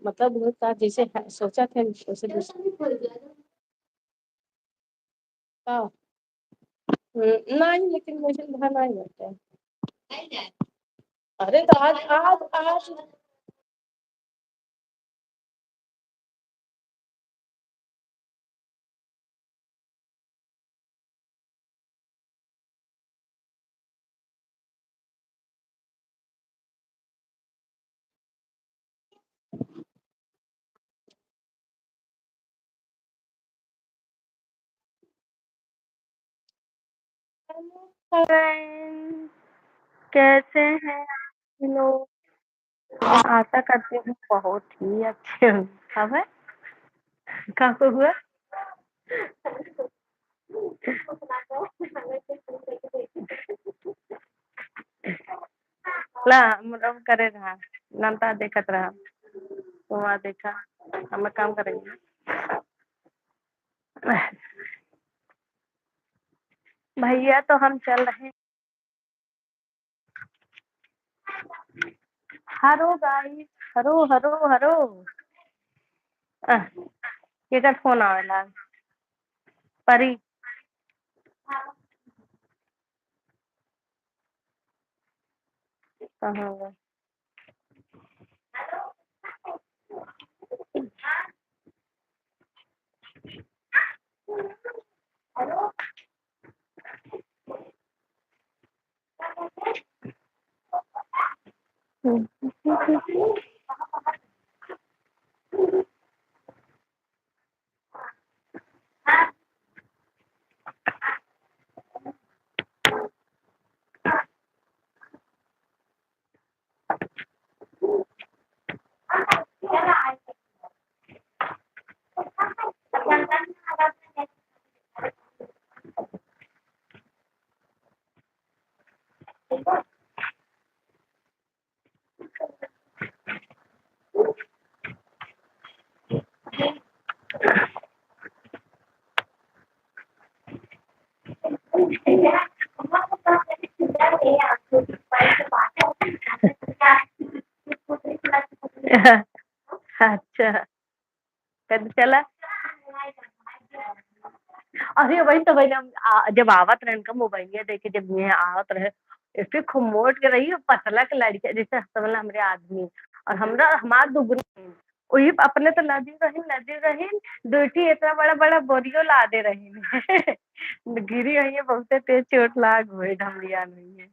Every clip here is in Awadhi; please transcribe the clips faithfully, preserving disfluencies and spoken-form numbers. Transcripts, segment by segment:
मतलब, वो का जैसे है, सोचा थे, वैसे दूसरा। का? हम्म, नहीं, लेकिन वैसे घर नहीं रहते हैं। अरे, तो आज, आज, आज Hello friends, कैसे हैं आप लोग? आशा करती हूँ बहुत ही अच्छे होंगे। अब है? का हुआ? ला, हम लोग करे रहा, नंता देखत रहा, तो वहाँ देखा, हम काम करेंगे। भैया, तो हम चल रहे हैं। Hello guys, hello, hello, hello। आह, केकर फोन आवेला? परी। कहाँ गए? अच्छा, कद चला? अरे वही तो, वही हम आ, जब आवत रहे इनका मोबाइलिया देके, जब ये आवत रहे, ऐसे खूब मोट के रही, पतला के लड़किया जैसे समझ ला हमरे आदमी, और हमरा, हमार दुगुनी, वही अपने तो लदी रहीन, लदी रहीन, दो ठी इतना बड़ा बड़ा बोरियो लादे रहीन। गिरी हुई है, बहुते तेज चोट लाग हुए, ढमलिया नहीं है।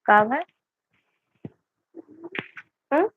का है? हम्म?